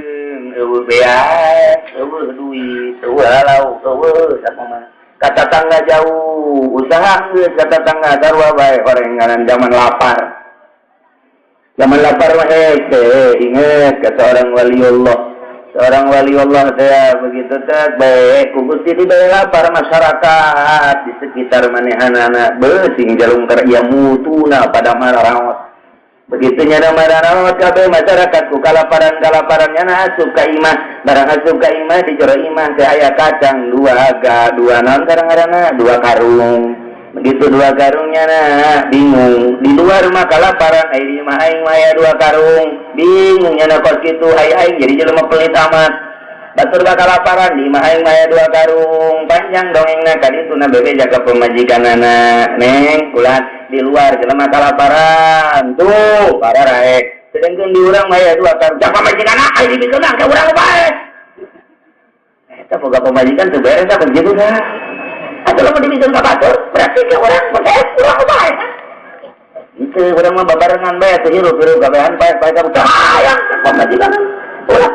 eueuh beas, eueuh duit, eueuh lauk, eueuh sakumaha. Ka tatangga jauh, usaha geus ka tatangga sarua bae horenganan zaman lapar. Zaman lapar mah hese, inget kata orang waliullah. Seorang waliullah teh begitu teh bae ku Gusti dibere lapar masyarakat di sekitar manehanana beuh sing jalungkar ieu mutuna pada mararaot. Begitu nyana mararaot kabeh masyarakat ku kalaparan-kalaparan nyana asup ka imah, barang asup ka imah di jero imah teh aya kacang 2 ga 2 naon kadang-kadangna 2 karung. Begitu 2 karung nyana bingung, di luar mah kalaparan ai di imah aing mah aya 2 karung. Bingung nyana kos kitu ai aing jadi jelema pelit amat. Batur bakal kalaparan di imah aing mah aya 2 karung. Panjang dongengna ka ditu na bebe jaga pemajikanana. Neng ulah di luar jelema kalaparan tuh para raek. Sedangkan di urang mah aya 2 karung. Jaga pamajikanana ai dibikeun ka urang bae. Eta boga pamajikan teu beres tah begitu tah. Atuh lamun dibikeun ka batur berarti ke urang bae urang bae. Itu urang mah babarengan bae atuh hirup-hirup kabehan pae-pae ka hayang pamajikan. Ulah.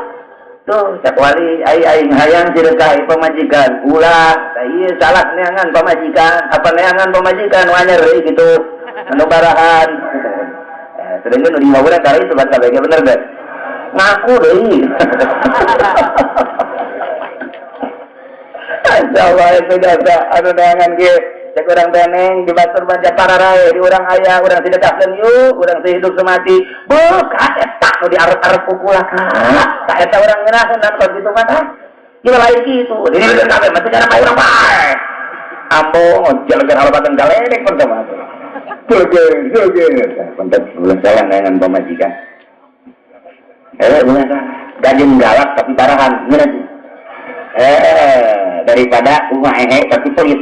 Tuh, cak wali ai aing hayang sedekah pamajikan. Ulah, tah ieu salah neangan pamajikan. Apa neangan pamajikan wanyar deui kitu. Anu barahan. Sedangkan nu di imah urang kali sobat kabeh bener teh. Ngaku deui. Insyaallah itu jasa anu neangan ge cek urang teh neng di batur mah pararae di urang aya urang sedekahkeun yuk urang teh hidup semati. Beuh ka eta nu diarep-arep ku kula ka. Ka eta urang ngeunaheun dan kos kitu mah tah. Ieu lain kitu. Ini kabeh mah cara urang bae. Ambo jeleger halabatan galedek pertama. Joger, joger. Pantes bulan salah dengan pamajikan. Bukan salah. Gajeng galak tapi barahan, ngeunah. Daripada umah ehe tapi pelit.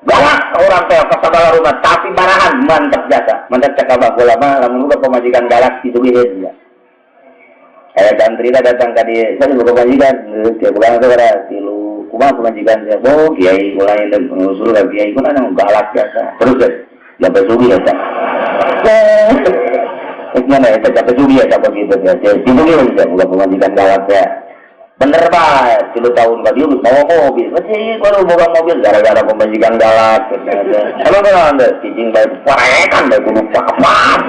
Galak orang teh ka sagala rumah tapi barahan mantap jasa. Mantap cak abah bola mah lamun uga pamajikan galak disugiheun ya. Santri datang ka dieu, saya buka pamajikan, geus bukan teh tilu kumaha pamajikan saya, oh kiai mulai dan pengusul ka kiai kunaon anu galak biasa. Terus geus sampai sugih eta. Mana eta sampai sugih eta begitu ya. Disugiheun ya buka pamajikan galak ya. Bener bae, 3 tahun ka dieu geus mawa mobil. Masih baru boga mobil gara-gara pamajikan galak. Kalau kan cicing bae parekan bae kudu papar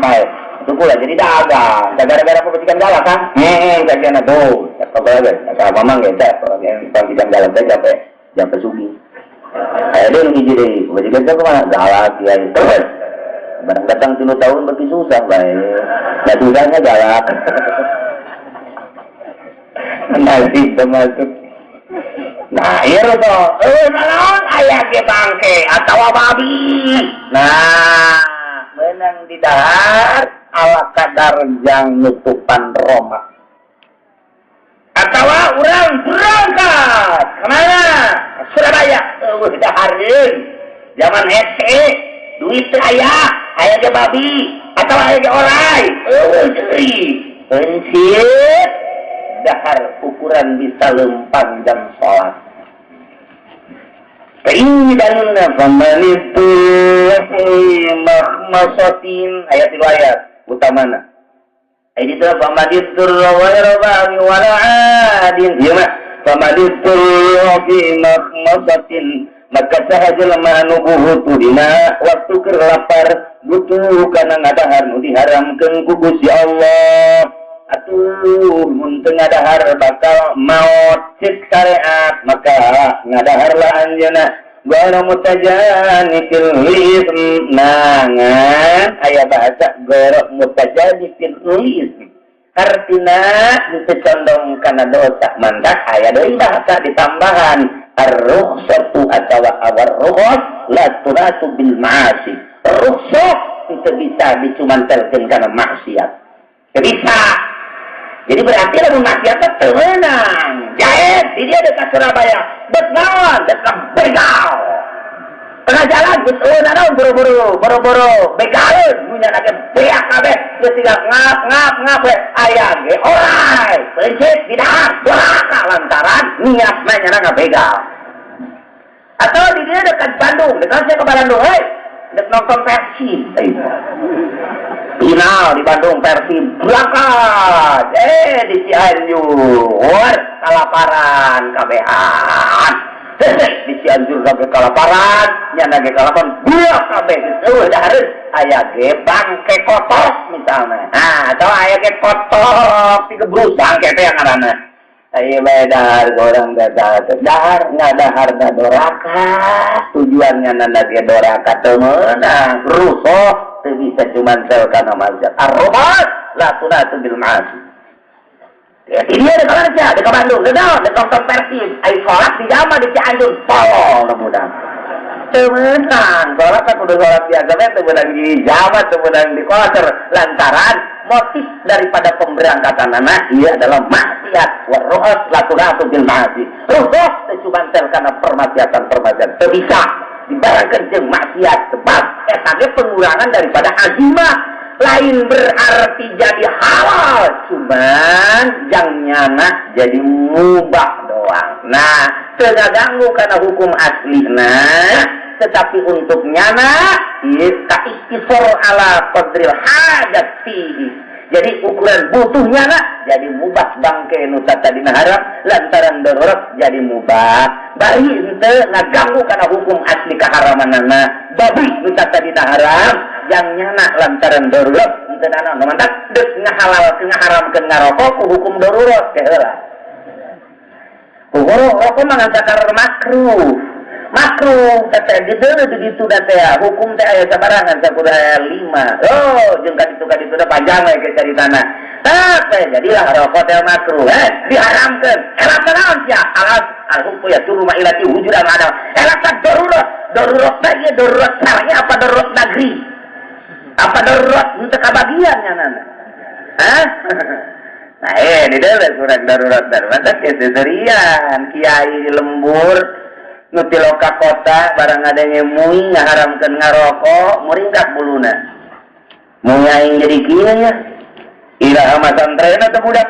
bae. Itu pula jadi dagang. Gara-gara pamajikan galak kan? Kajian tuh. Apa lagi? Kata mamang ya, pamajikan galak teh sampai sugih. Aya deui nu hiji deui, pamajikan teh kumaha? Galak ya. Terus barang datang 3 tahun berarti susah bae. Nah susahnya galak. Nanti termasuk. Nah, iya tuh. Naon aya ge bangke atawa babi. Nah, menang di dahar ala kadar jang nutupan Roma. Atawa urang berangkat kemana? Surabaya. Eueuh dahareun. Zaman hese, duit teu aya, aya ge babi atawa aya ge orai. Eueuh deui. Encit dahar ukuran bisa lempang jam sholat. Kaidan famanitu mahmasatin ayat 3 ayat utamana. Ayat itu famanitu ghairu wala adin. Ieu mah famanitu fi mahmasatin maka saha jelema anu buhutu dina waktu keur lapar butuh kana ngadahar nu diharamkeun ku Gusti Allah. Atuh mun teu ngadahar bakal maot cek syariat maka ngadaharlah anjeunna ghairu mutajanifil ism. Nangan aya bahasa ghairu mutajanifil ism artina teu condong kana dosa mantak aya deui bahasa ditambahan ar-rukhsatu atawa ar-rukhs la tunatu bil ma'asi. Rukhsah teu bisa dicumantelkeun kana maksiat. Teu bisa. Jadi berarti lamun maksiat teh teu meunang. Jaet di dia dekat Surabaya. Bet naon? Bet begal. Tengah jalan geus eueuh naon buru-buru, boro-boro begaleun munya ge beak kabeh geus tinggal ngap ngap ngap we aya ge orai. Peuncit di dahar doraka lantaran niatna nyana ngabegal. Atau di dia dekat Bandung, dekat sia ke Bandung, hei, dek nonton Persib. Final di Bandung Persib berangkat. Di Cianjur kalaparan kabehan. Di Cianjur kabeh kalaparan, nyana ge kalaparan buah kabeh eueuh dahareun aya ge bangke kotok misalnya. Nah, atau aya ge kotok digebrus bangke teh ngaranna. Aya bae dahar goreng dahar dahar ngadahar da doraka tujuannya nana ge doraka teu meunang rusuh teu bisa cumantel kana maksiat. Ar-rukhas la tunatu bil ma'asi. Ya, ini ada kawan sia, di Bandung, di nonton Persib, ai salat di jama di Cianjur, tolong budak. Teu meunang, salat kan kudu salat biasa we teu meunang di jama, teu meunang di kotor lantaran motif daripada pemberangkatan anak ia adalah maksiat. Wa rukhas la tunatu bil ma'asi. Rukhas teu cumantel kana permaksiatan-permaksiatan. Teu bisa dibarengkeun jeung maksiat sebab eta ge pengurangan daripada azimah. Lain berarti jadi halal, cuman jang nyana jadi mubah doang. Nah, teu ngaganggu kana hukum aslina, tetapi untuk nyana ieu ka istisor ala qadril hajat fihi. Jadi ukuran butuhnya nak jadi mubah bangke nu tadina haram lantaran darurat jadi mubah. Bari henteu ngaganggu kana hukum asli kaharamanana. Babi nu tadina haram yang nyana lantaran darurat henteu nanaon mantak deuk ngahalalkeun ngaharamkeun ngarokok ku hukum darurat teh heula. Hukum rokok mah ngan sakar makruh. Makruh kata di deuleu di ditu da teh hukum teh aya sabarangan sakudu aya 5. Oh, jeung ka ditu da panjang we ke caritana. Tah jadilah rokok teh makruh. Diharamkeun. Elak naon sia? Alas al-hukmu ya turu ma'ilati wujudan adam. Elak darurat. Darurat teh ieu darurat syar'i apa darurat negeri? Apa darurat henteu kabagian nyanana? Hah? Nah, di deuleu kurang darurat darurat teh seserian kiai di lembur nu ti loka kota barang adanya mui ngaharamkeun ngarokok muringkak buluna. Mui aing jadi kieu nya. Iraha masantrenna teh budak.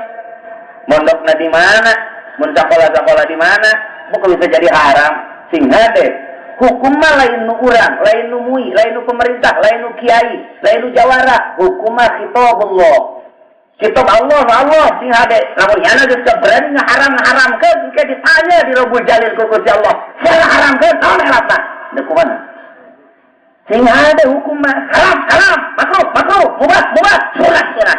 Mondokna di mana? Mun sakola-sakola di mana? Bukan bisa jadi haram. Sing hade. Hukum mah lain nu urang, lain nu mui, lain nu pemerintah, lain nu kiai, lain nu jawara. Hukum mah kitabullah. Kitab Allah, Allah sing hade. Lamun nyana geus berani ngaharam-ngaharamkeun, engke ditanya di Rabbul Jalil ku Gusti Allah. Sia ngaharamkeun naon elatna? Deuk kumaha? Sing hade hukum mah haram, haram, makruh, makruh, mubah, mubah, sunat, sunat.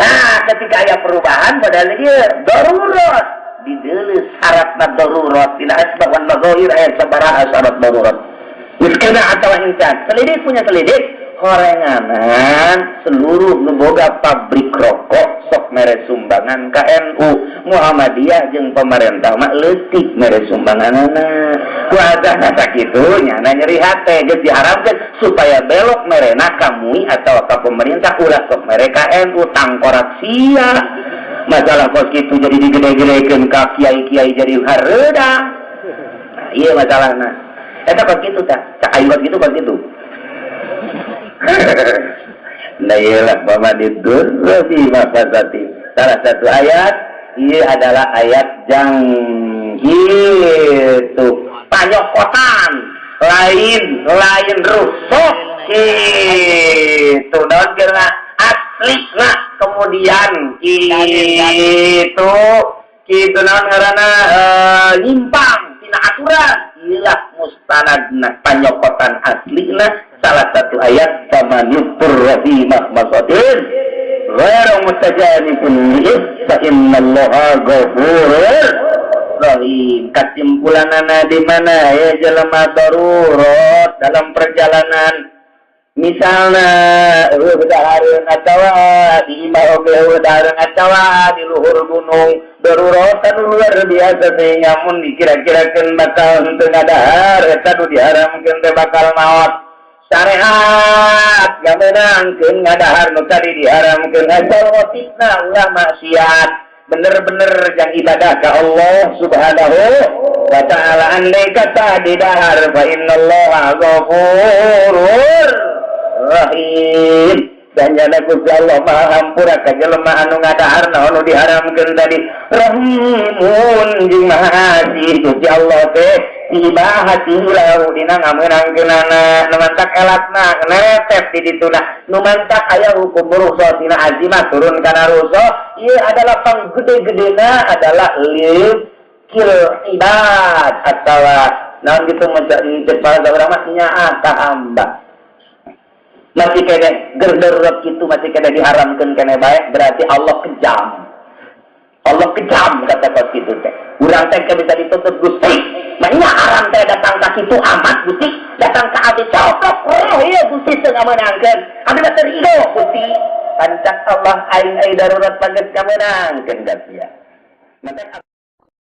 Nah, ketika aya perubahan padahal dia darurat. Dideuleu syaratna darurat tina asbab wan maghayir aya sabaraha syarat darurat. Miskina atawa insan, selidik punya selidik, horenganan seluruh nu boga pabrik rokok sok mere sumbangan ka NU, Muhammadiyah jeung pemerintah mah leutik mere sumbanganana. Ku azahna sakitu nyana nyeri hate geus diharamkeun supaya belok merena ka MUI atawa ka pemerintah ulah sok mere ka NU tangkorak sia. Masalah kos kitu jadi digede-gedekeun ka kiai-kiai jadi hareudang. Nah, ieu masalahna. Eta kos kitu tah, cak aing kos kitu kos kitu. Nah iyalah pamanidurra fi mafasati. Salah satu ayat ieu adalah ayat jang gitu panyokotan lain lain rusuk gitu naon geuna aslina kemudian gitu gitu naon ngaranna nyimpang tina aturan ieulah mustanadna panyokotan aslina salah satu ayat famanidurra fi mahmasatin ghairu mutajanifin li fa innallaha ghafurur rahim. Kesimpulanana di mana ya jelema darurat dalam perjalanan misalnya eueuh dahareun atawa di imah oge eueuh dahareun atawa di luhur gunung darurat anu luar biasa sehingga mun dikira-kirakeun bakal henteu ngadahar eta nu diharamkeun teh bakal maot. Syariat ngamenangkeun ngadahar nu tadi diharamkeun asal motifna ulah maksiat bener-bener jang ibadah ka Allah Subhanahu wa ta'ala. Andai kata didahar fa innallaha ghafurur rahim. Dan nyana Gusti Allah Maha Hampura ka jelema anu ngadahar naon nu diharamkeun tadi rahimun jeung Maha Asih Gusti Allah teh ibahati lahu dina ngamenangkeunana nu mantak elatna neretep di dituna nu mantak aya hukum rukhsah tina azimah turun kana rukhsah ieu adalah panggede-gedena adalah lil kil ibad atawa naon kitu mun bahasa urang mah nyaah ka hamba masih kene gerderep kitu masih kene diharamkeun kene bae berarti Allah kejam. Allah kejam kata kos kitu teh. Urang teh bisa dituntut Gusti. Mah haram teh datang ka kitu amat Gusti, datang ka abdi coplok roh ieu Gusti teu ngamenangkeun. Abdi mah teu ridho Gusti. Pancak Allah aing ai darurat pageus ngamenangkeun ka sia. Maka